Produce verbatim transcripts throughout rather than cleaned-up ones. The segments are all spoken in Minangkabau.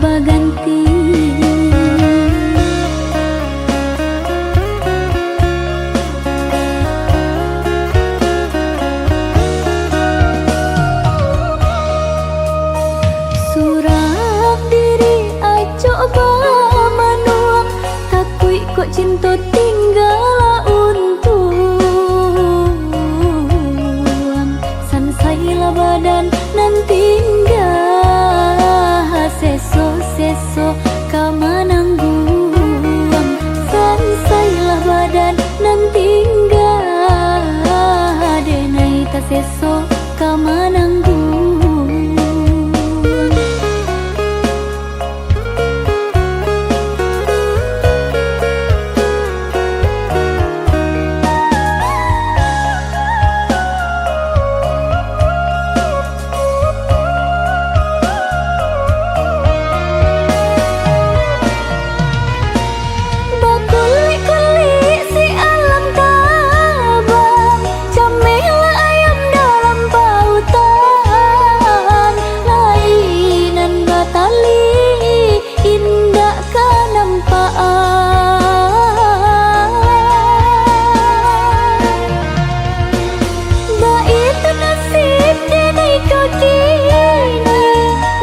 baganti. Surang diri acok bamanuang, takuik kok cinto tingga untuang. Sansailah badan nan tingga, seso-seso ka manangguang. Sansailah badan nan tingga, denai taseso ka manangguang. Bakulik-kulik si alam tabang, camehlah ayam dalam pautan, lai nan batali indak ka nampakan. Baitu nasib denai ko kini,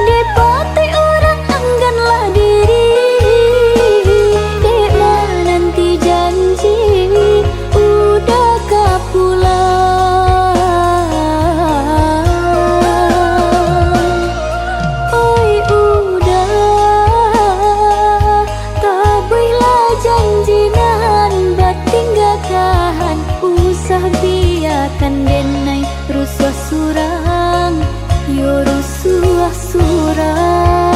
dipatuik urang angganlah diri, dek mananti janji uda ka pulang. Oi uda, tabuihlah janji nan batinggakan, usah biakan denai rusuah surang, yo rusuah surang.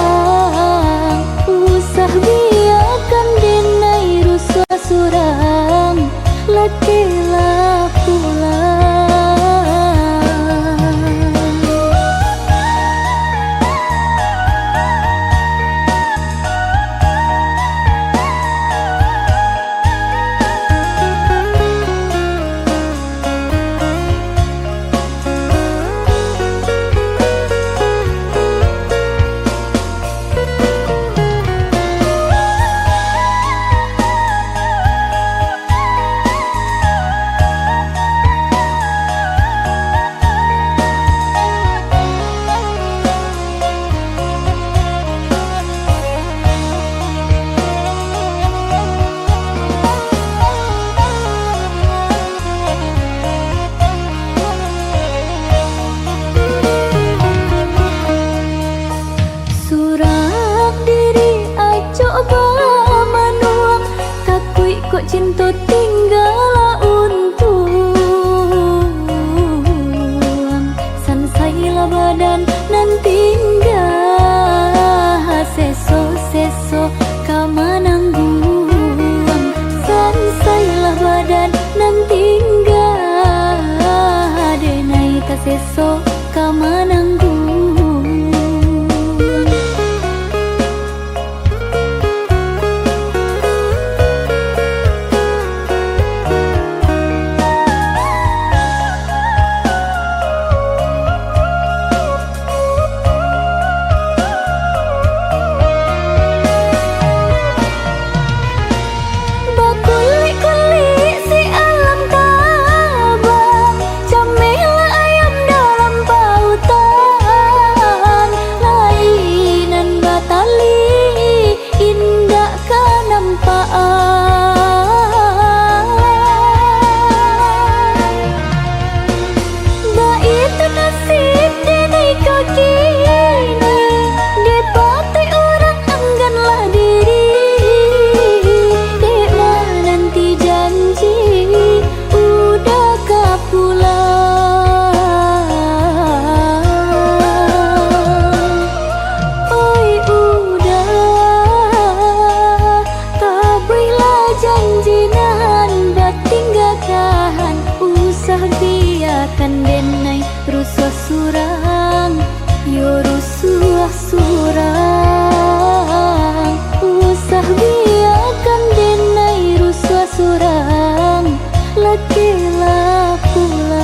Usah biakan denai rusuah surang, lakelah pulang. Surang diri acok bamanuang, takuik kok cinto tingga untuang. Sansailah badan nan tingga, seso-seso ka manangguang. Sansailah badan nan tingga, denai taseso ka manangguang. Bakulik-kulik si alam tabang, camehlah ayam dalam pautan, lai nan batali indak ka nampakan. Baitu nasib denai ko kini, dipatuik urang angganlah diri, dek mananti janji uda ka pulang. Oi uda, tabuihlah janji nan batinggakan, usah biakan denai rusuah surang, yo rusuah surang. Usah biakan denai rusuah surang, lakelah pulang.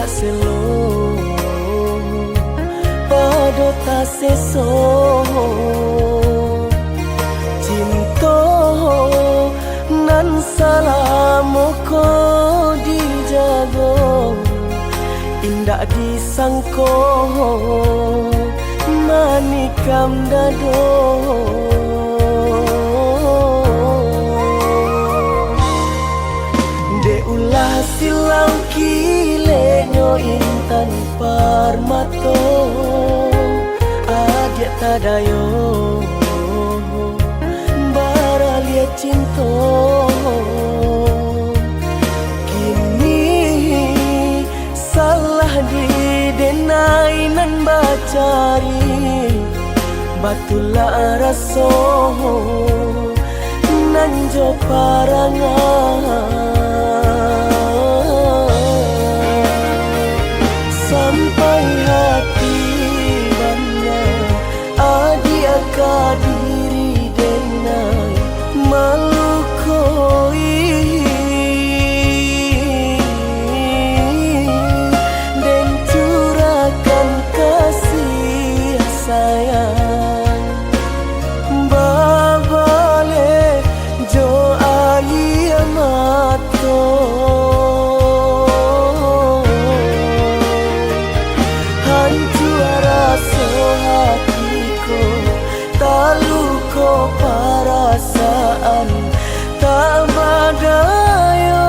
selo, pado taseso. Cinto nan salamo ko dijago, indak disangko manikam dado. Dek ulah silau kileknyo intan parmato, adiak tadayo baraliah cinto. Kini salah di denai nan bacari, batulak raso nan jo parangai. Sampai hati bana adiak ka diri denai malukoi. Den curahkan kasih sayang, babaleh jo aia mato. Hancua raso hati ko, taluko parasaan tak badayo.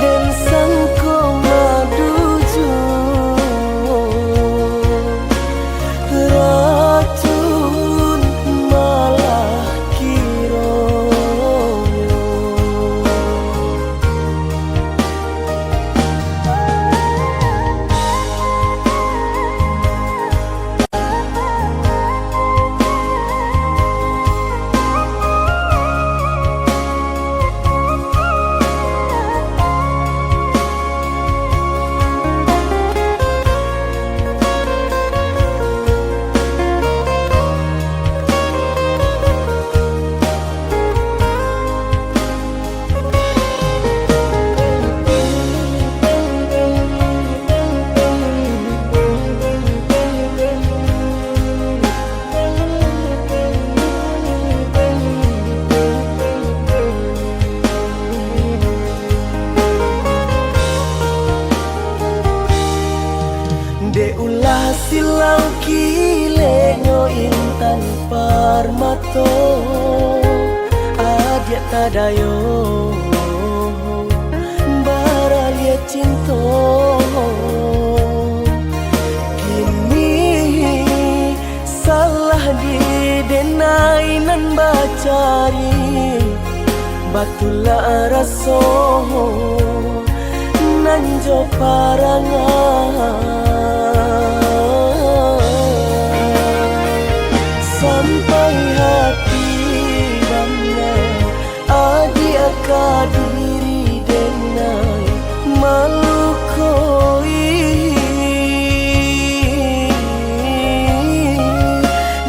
Den sangko madu juo, racun malah kironyo. Dek ulah silau kileknyo intan parmato, adiak tadayo baraliah cinto. Kini salah di denai nan bacari, batulak raso nan jo parangai. Sampai hati bana adiak ka diri denai malukoi.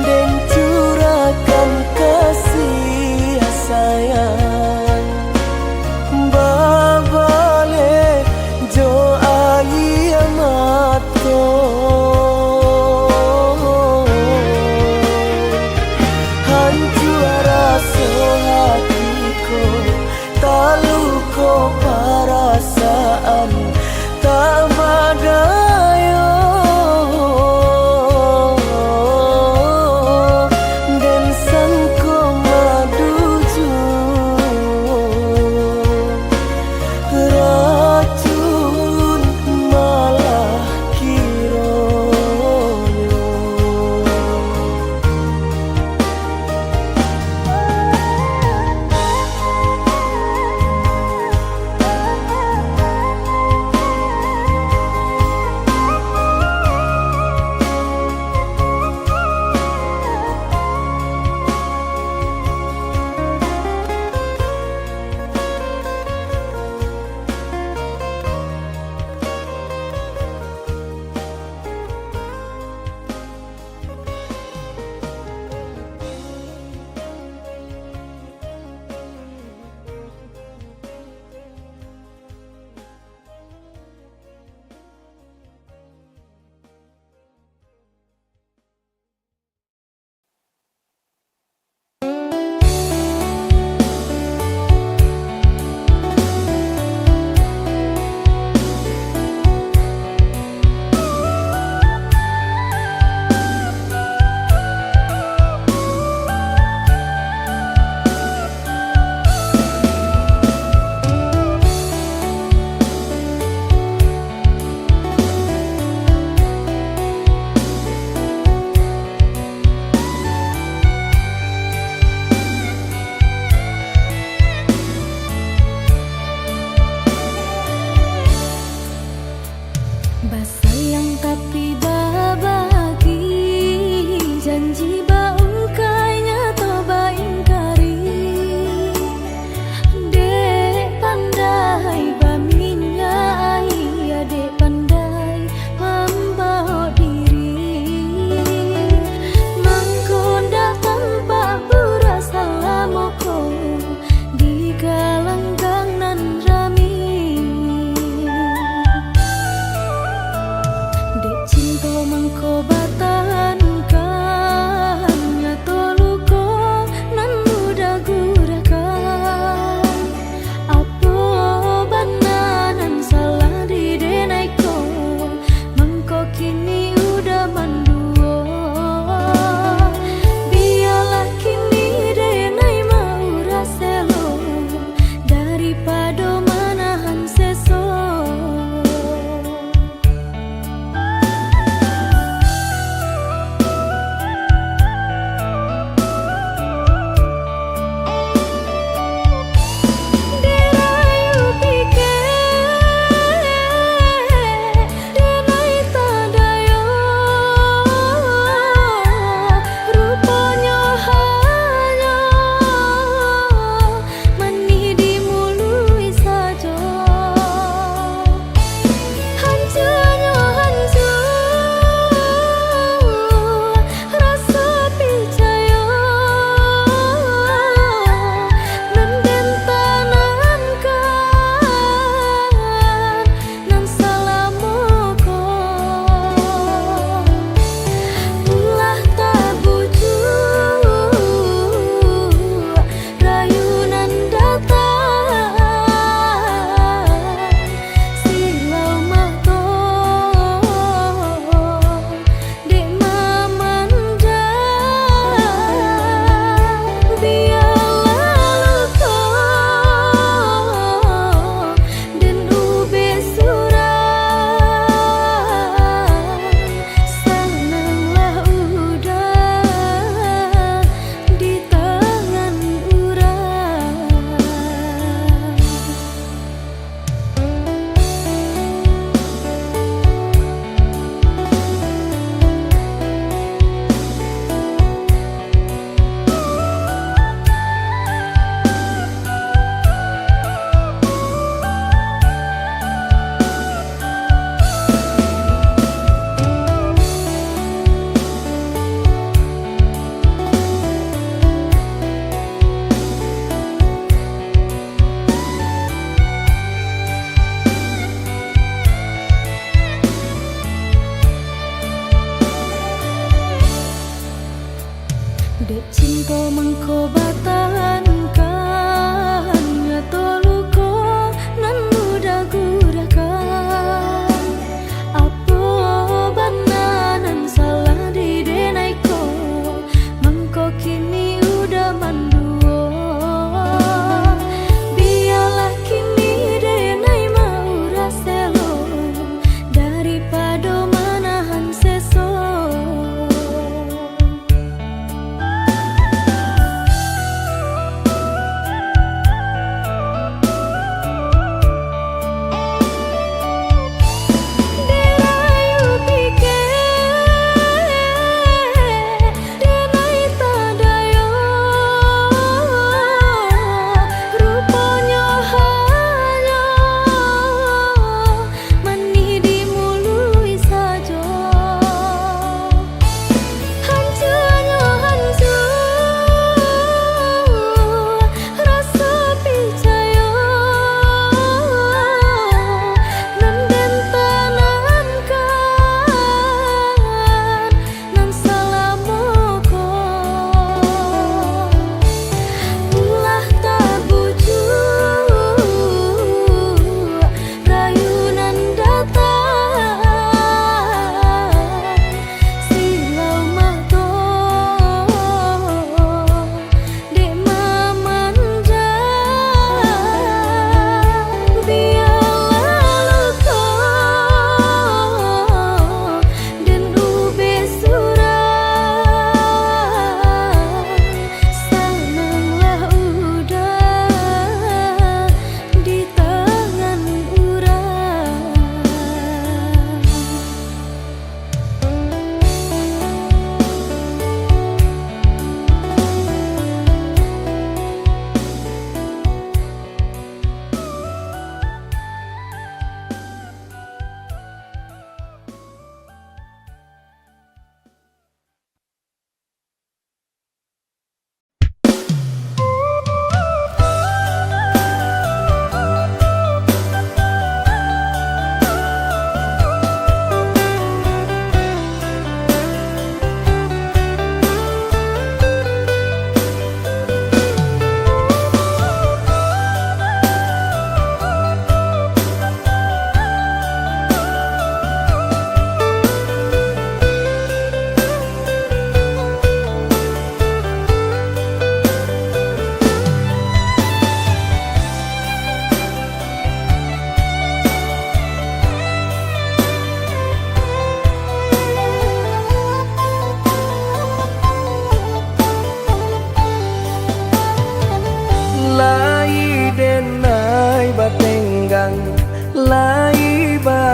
Den curahkan kasih sayang, babaleh jo aia mato. Hancua raso hati ko, taluko parasaan tak badayo. Den sangko madu juo, racun malah kironyo.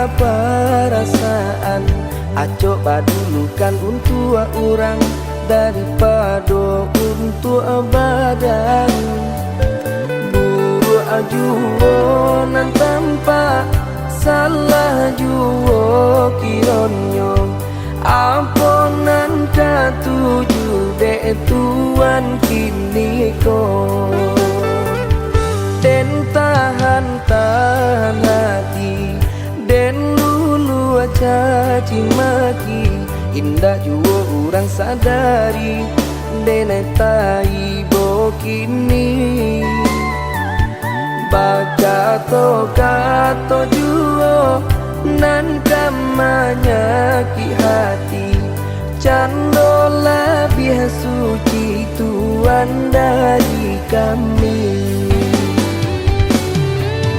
Parasaan acok badulukan untuak urang daripado untuak badan. Buruak juo nan tampak, salah juo kironyo. Apo nan katuju dek Tuan kiniko? Den tahan-tahan ati, den luluah caci maki, indak juo urang sadari, den taibo kini. Bakato-kato juo nan ka manyakik hati, cando labiah suci Tuan dari kami.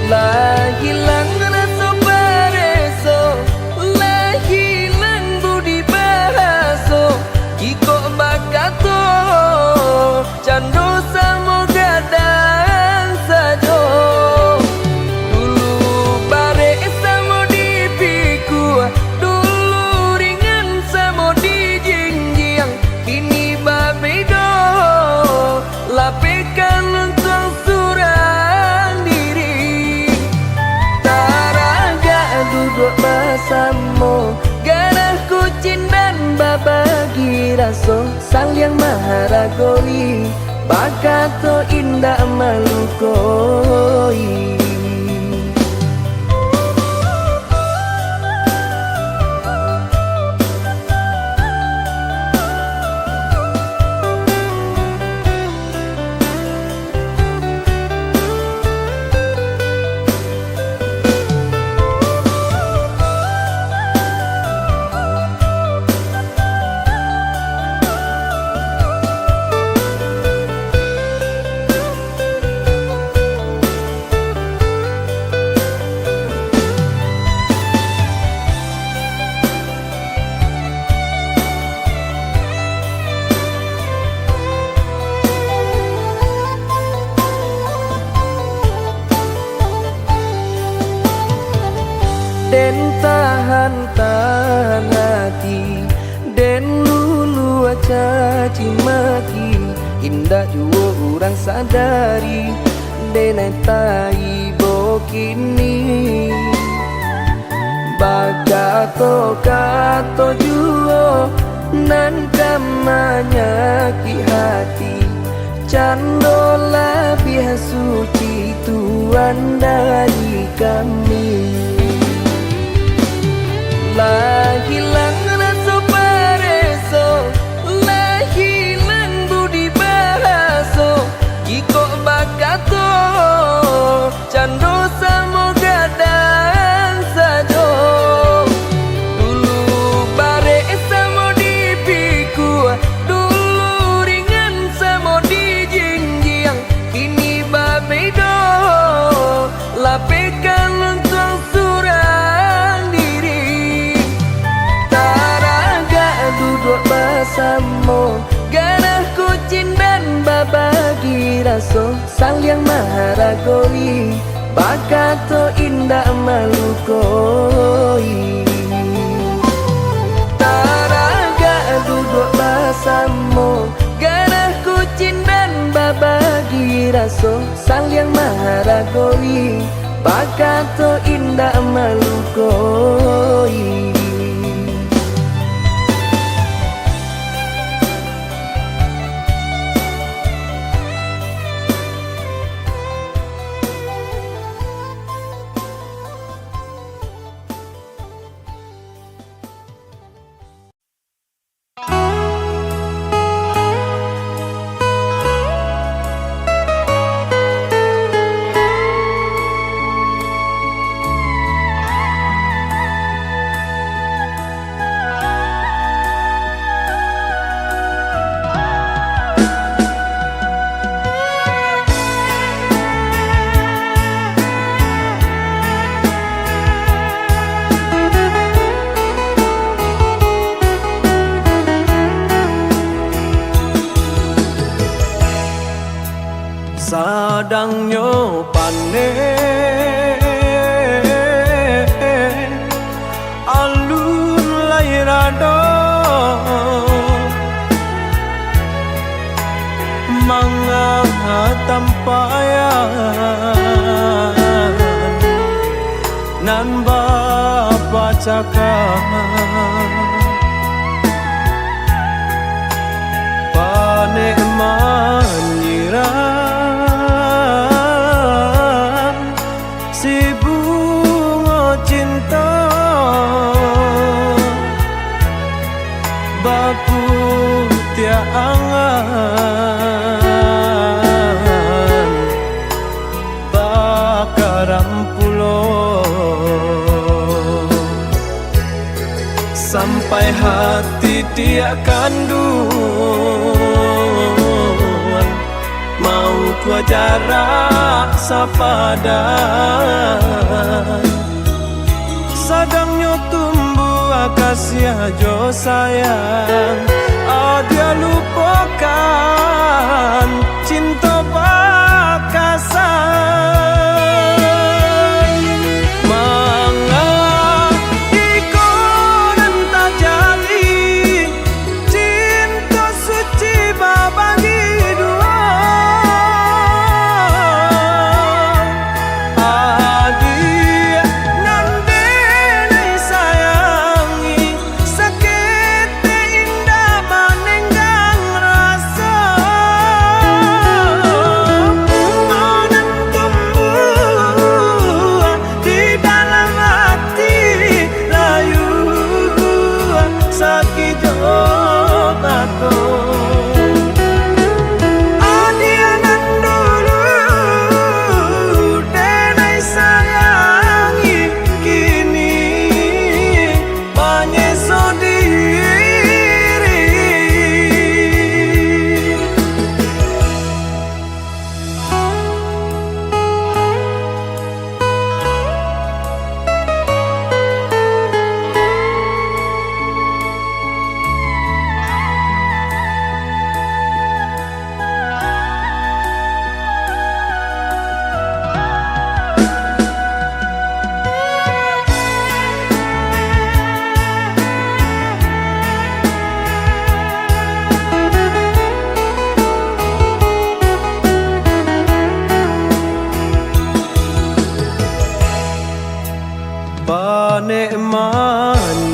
Lah hilang raso pareso, lah hilang budi bahaso, jikok bakato, cando samo gadang sajo. Dulu barek samo dipikua, dulu ringan samo dijinjiang, kini babedo, lapehkan untuang surang diri. Taragak duduak basamo, garah kucing dan babagi raso. Saliang maharagoi, bakato indak malukoi. Den tahan-tahan ati, den luluah caci maki, indak juo urang sadari, den taibo kini. Bakato-kato juo nan ka manyakik hati, cando labiah suci Tuan dari kami. Lah hilang raso pareso, lah hilang budi bahaso, jikok bakato, cando samo gadang sajo. Dulu barek samo dipikua, dulu ringan samo dijinjiang, kini babedo, lapehkan untuang surang diri. Taragak duduak basamo, garah kucing dan babagi raso. Saliang maharagoi, bakato indak malukoi. Taragak duduak basamo, garah kucing dan babagi raso. Saliang maharagoi, bakato indak malukoi. Panek manyiram si bungo cinto, baputiak angan bakaram pulo, sampai hati diak kanduang, maukua jarak sapadan. Sadangnyo tumbuah kasiah jo sayang, adiak lupokan cinto bakasan. Manga iko nan tajadi, cinto suci babagi dua. Adiak nan denai sayangi, saketek indak manenggang raso. Nan tumbuah di dalam ati, layua sakik jo bato. Adiak nan dulu denai sayangi, kini manyeso diri. Panek manyiram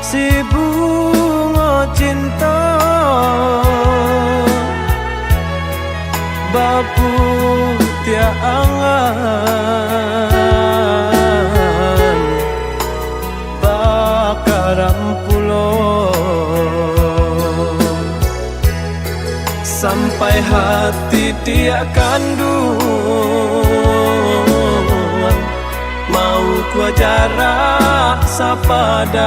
si bungo cinto, baputiak angan bakaram pulo, sampai hati diak kanduang, maukua jarak sapadan.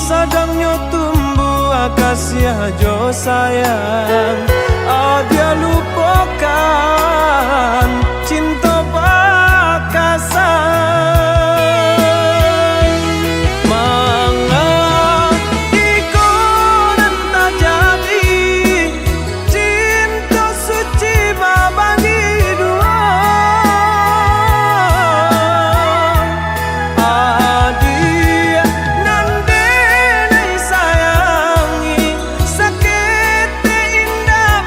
Sadangnyo tumbuah kasiah jo sayang, adiak lupokan cinto bakasan. Manga iko nan tajadi, cinto suci babagi dua. Adiak nan denai sayangi, saketek indak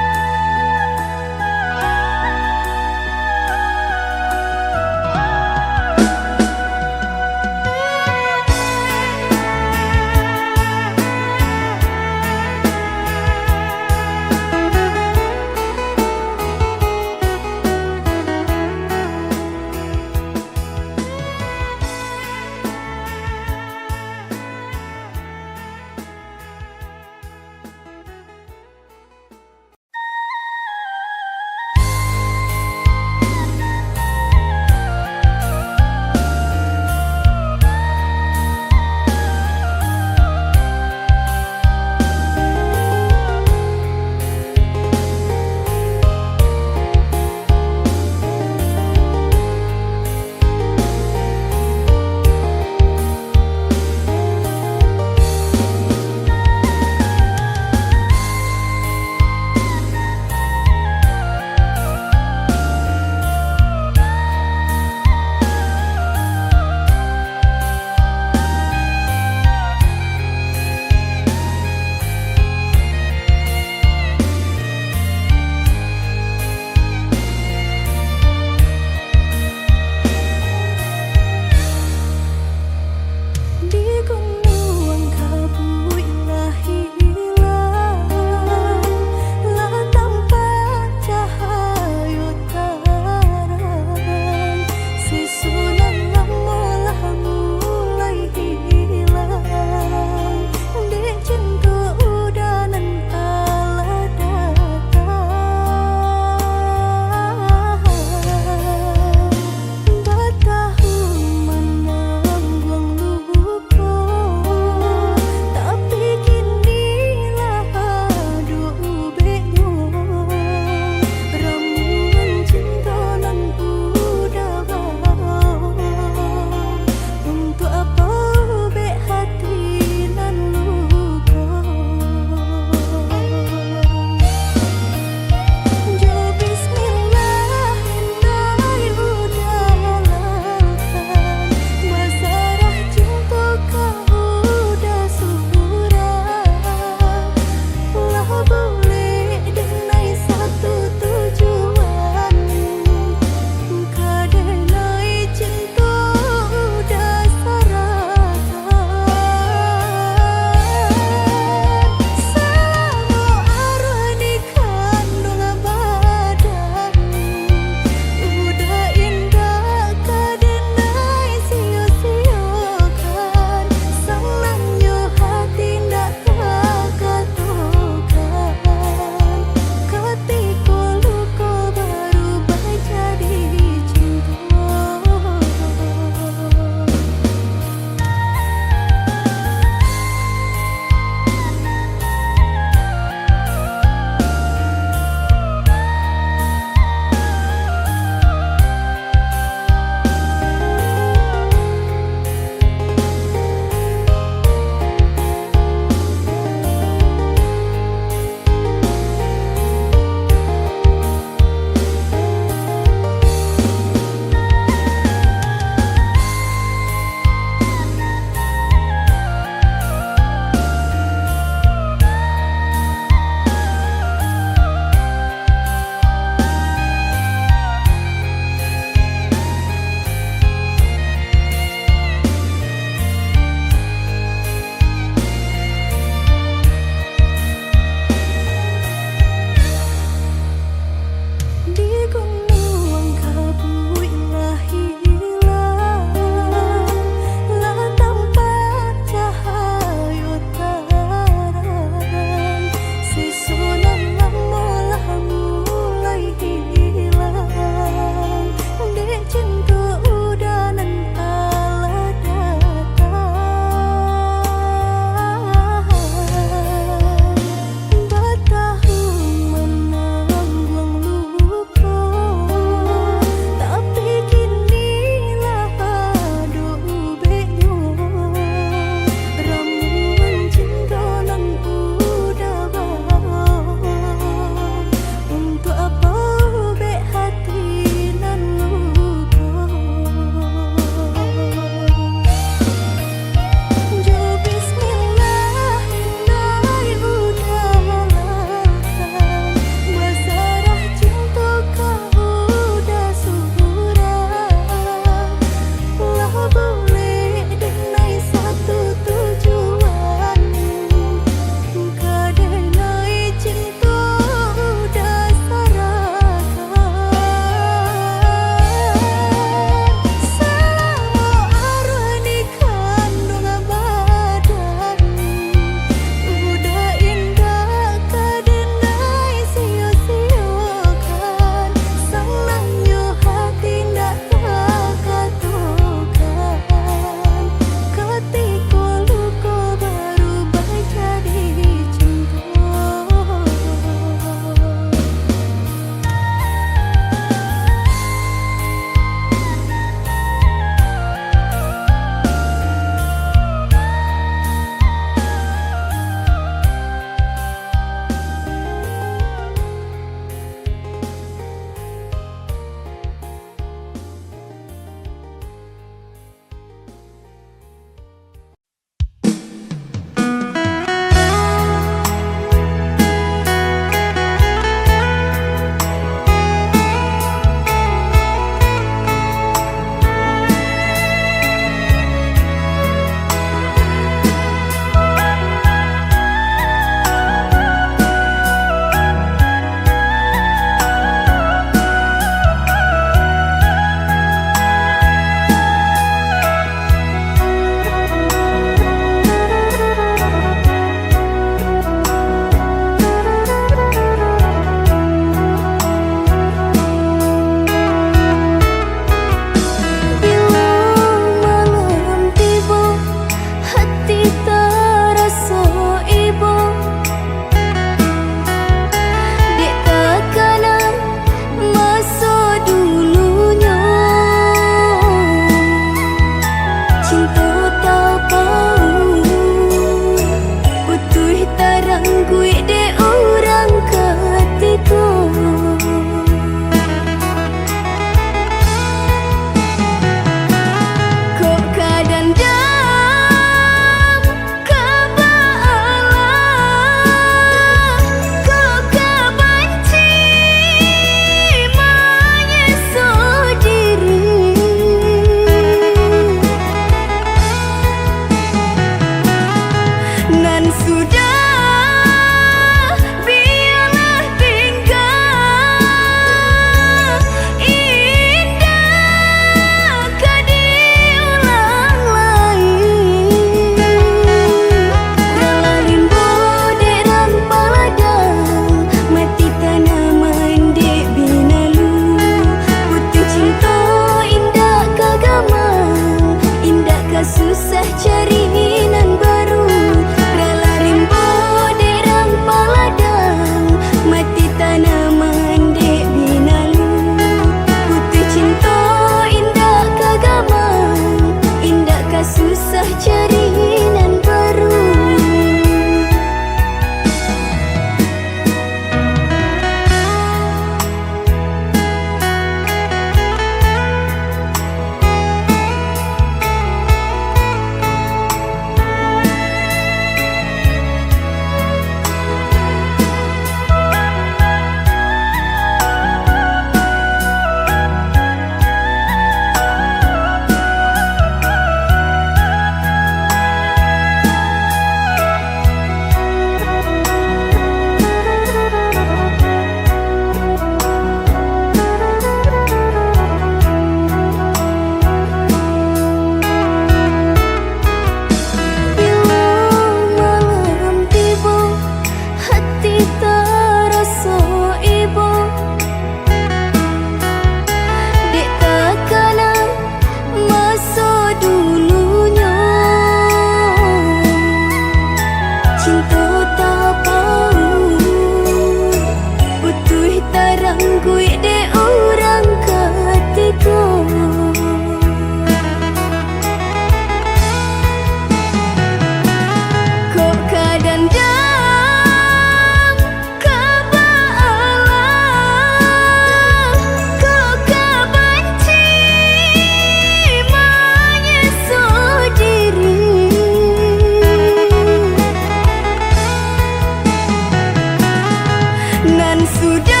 Nan sudah,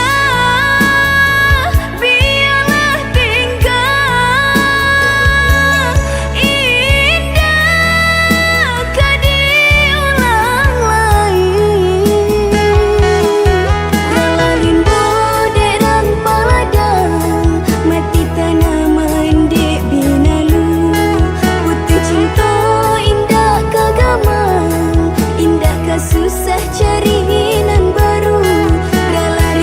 bialah tinggal, indak ka diulang lai. Rala rimbo dek rang paladang, mati tanaman dek binalu. Putuih cinto indak ka gamang, indak ka susah cari nan baru. Rala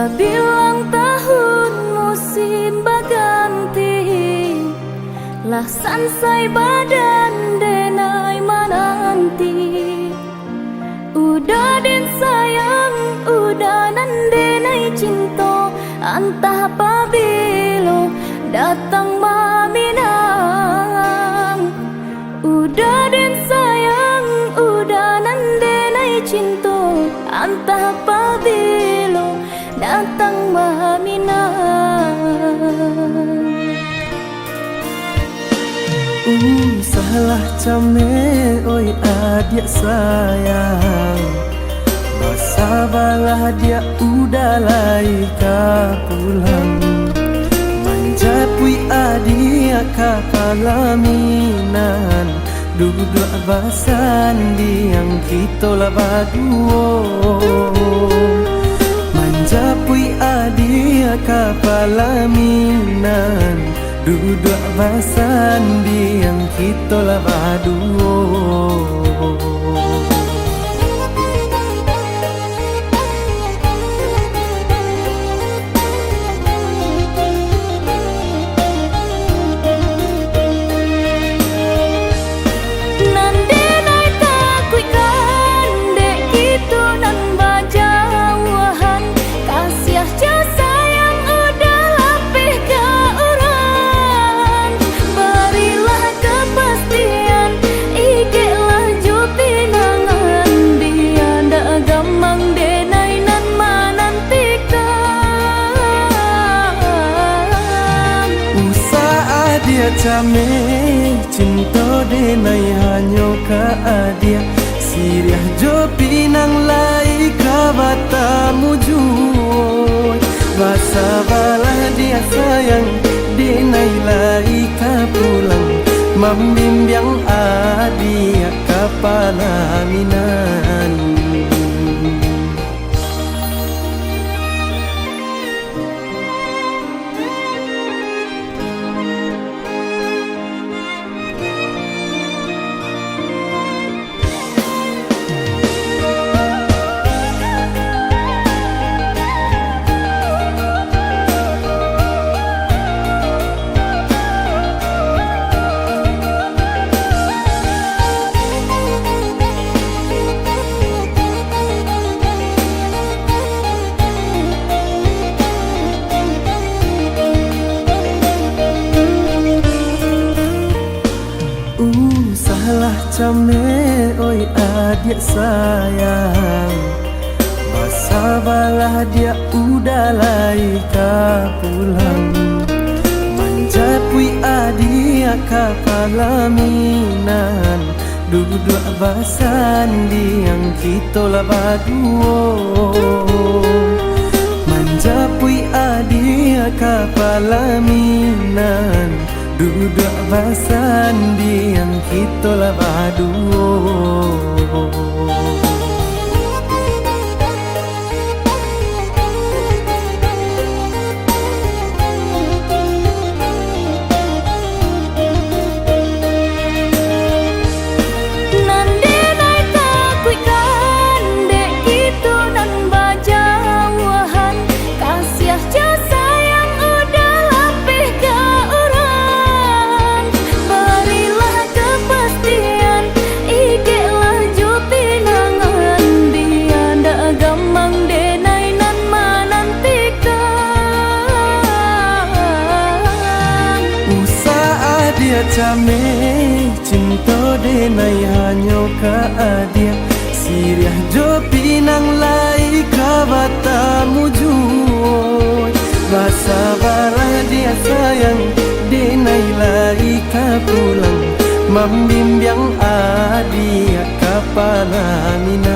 Bilang tahun musim baganti, lah sansai badan denai mananti. Uda den sayang, uda nan denai cinto, antah pabilo datang maminang. Uda den sayang, uda nan denai cinto, antah pabilo datang maminang. Usahlah cameh, oi adiak sayang, basabalah diak uda lai ka pulang. Manjapuik adiak ka palaminan, duduak basandiang kito lah baduo. Manjapuik adiak ka palaminan, duduak basandiang kito lah baduo. Nan denai takuikkan, dek kito nan bajauahan, kasiah jo sayang uda lapeh ka urang. Barilah kapastian, ikeklah jo pinangan, bia ndak gamang denai nan manantikan. Usah adiak cameh, cinto denai hanyo ka adiak, siriah jo pinang lai ka batamu juo. Basabalah diak sayang, denai lai ka pulang, mambimbiang adiak ka palaminan. Usahlah cameh, oi adiak sayang, basabalah diak uda lai ka pulang. Manjapuik adiak ka palaminan, duduak basandiang kito lah baduo. Manjapuik adiak ka palaminan, duduak basandiang kito lah baduo. Nan denai takuikkan, dek kito nan bajauahan, kasiah jo sayang uda lapeh ka urang. Barilah kapastian, ikeklah jo pinangan, bia ndak gamang denai nan manantikan. Usah adiak cameh, cinto denai hanyo ka adiak, siriah jo pinang lai ka batamu juo. Basabalah diak sayang, denai lai ka pulang, mambimbiang adiak ka palaminan.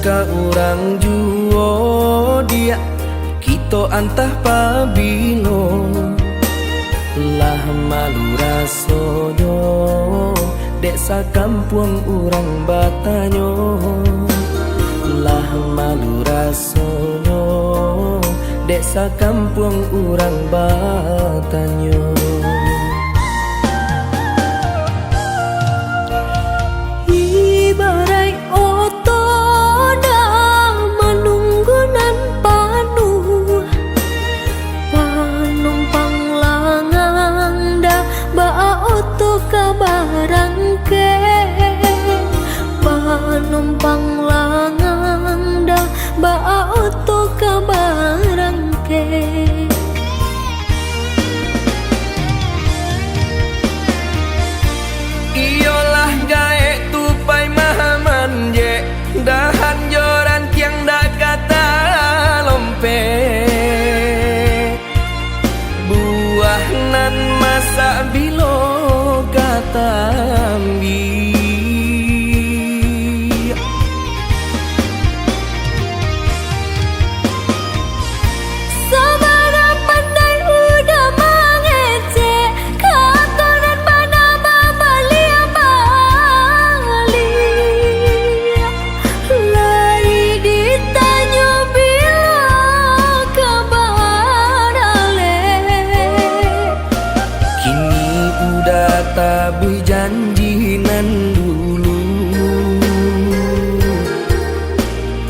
Ka urang juo diak, kito antah pabilo. Lah malu rasonyo, dek sakampuang urang batanyo. Lah malu rasonyo, dek sakampuang urang batanyo. Ibaraik oto dah manunggu nan panuah, panumpang langang dah baa oto ka barangkek, panumpang langang dah baa oto ka barangkek. Iyolah gaek tu pai mamanjek, dahan jo rantiang dak ka talompek. Buah nan masak bilo ka taambiak. Sabana pandai udah mangecek, kato nan bana babaliak-baliak. Lai ditanyo bilo ka baralek. Kini udah tabuih janji nan dulu.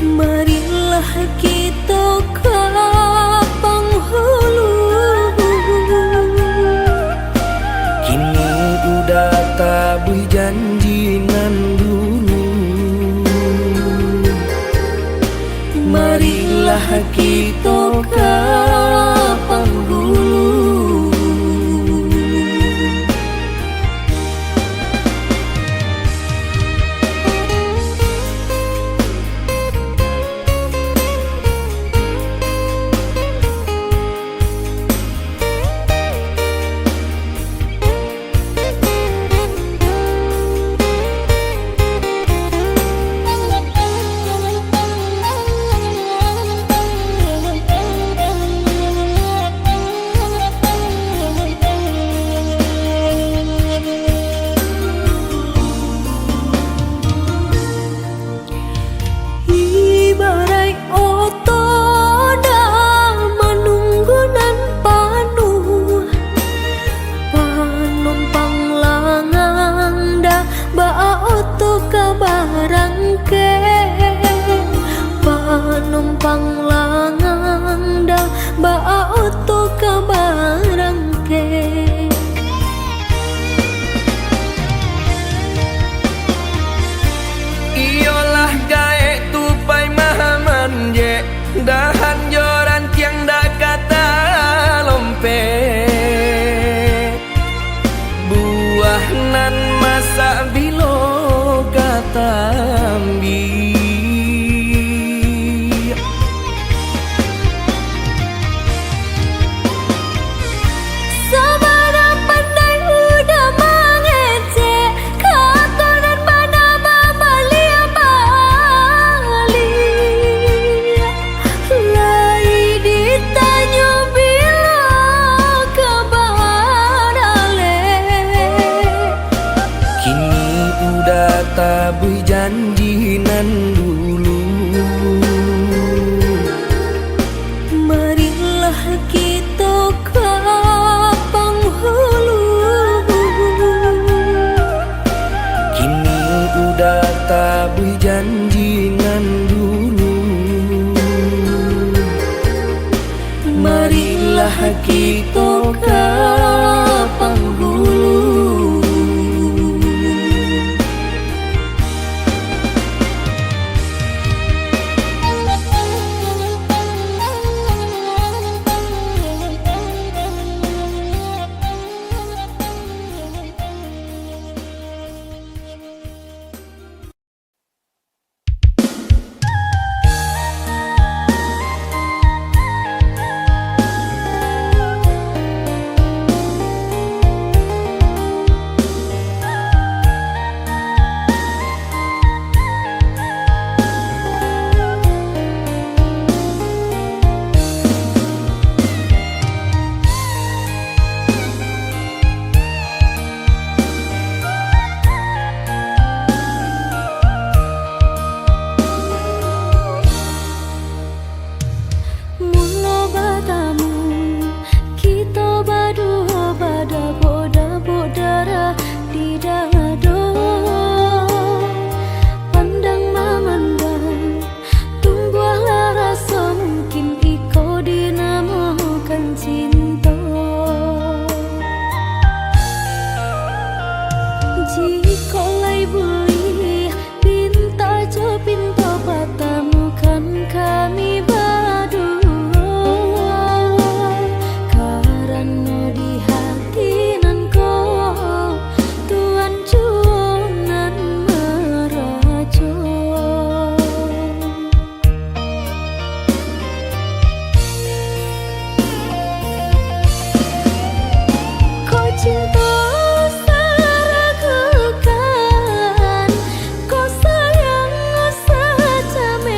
Marilah kito ka panghulu. Kini udah tabuih janji nan dulu. Marilah kito ka panghulu. Ibaraik oto dah manunggu nan panuah, panumpang langang dah baa oto ka barangkek, panumpang langang dah baa oto ka barangkek. Iyolah gaek tu pai mamanjek, dahan jo rantiang dak ka talompek. Buah nan masak bilo ka taambiak. Sabana pandai udah mangecek, kato nan bana babaliak-baliak. Lai ditanyo bilo ka baralek. Kini udah tabuih janji nan dulu. Marilah kito ka panghulu. Kini udah tabuih janji nan dulu. Marilah kito ka panghulu. Kok lai buliah, pintak jo pinto patamukan kami baduo. Karano di hati nan ko, Tuhan juo nan marajo. Kok cinto saragukan, kok sayang sacamekan,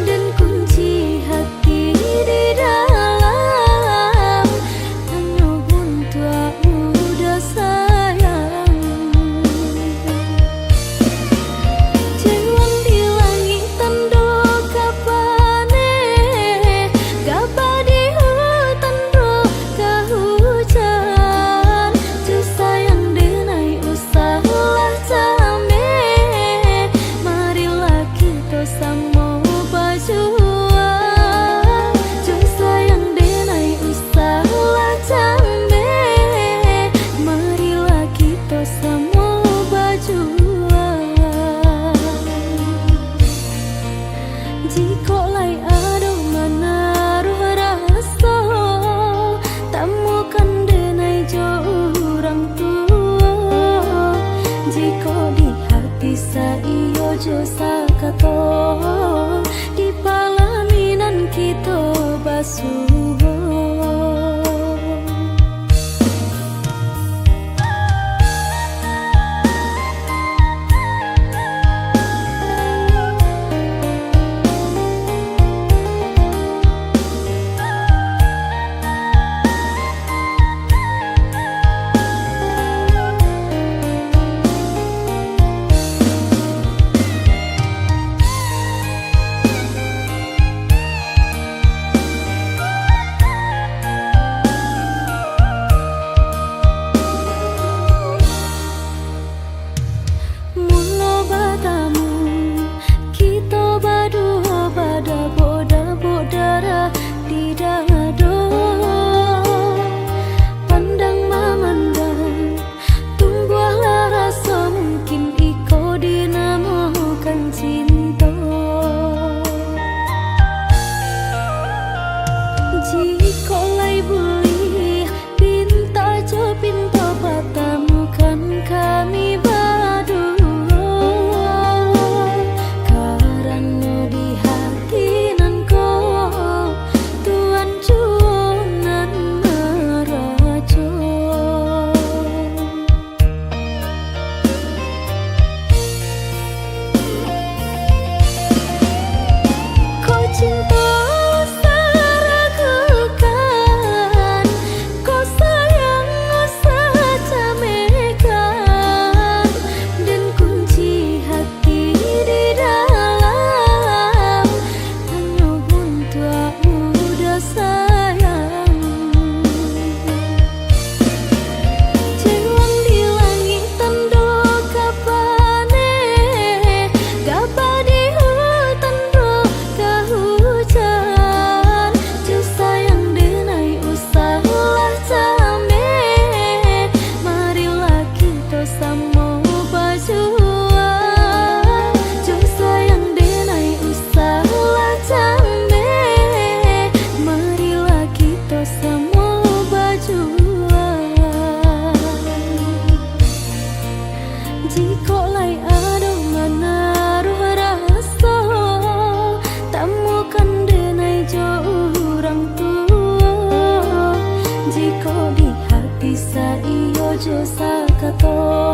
den kunci hati di dalam. Tanyo buntuak mudo sayang. Jan di langik tando ka paneh, gabah di hutan ro ka hujan. Jo sayang denai usahlah cameh, marilah kito samo bajuang. Jo sayang denai usahlah cameh, marilah kito samo bajuang. Jikok lai ado manaruah raso, tamukan denai jo urang tuo. Jikok di hati saiyo jo sakato, di palaminan kito basuo. Mulo batamu, kito baduo badabok-dabok darah di dado. Pandang mamandang, tumbuahlah raso, mungkin iko dinamokan cinto. Jikok lai buliah, pintak jo pinto patamukan kami baduo. Karano di hati nan ko, Tuhan juo nan marajo. Kok cinto saragukan, kok sayang sacamekan, den kunci hati di dalam. Tanyo buntuak mudo sayang. Jan di langik tando ka paneh, gabah di hutan ro ka hujan. Jo sayang denai usahlah cameh, marilah kito samo bajuang. Jo sayang denai usahlah cameh, marilah kito samo bajuang. Jikok lai ado manaruah raso, tamukan denai jo urang tuo. Jikok di hati saiyo jo sakato,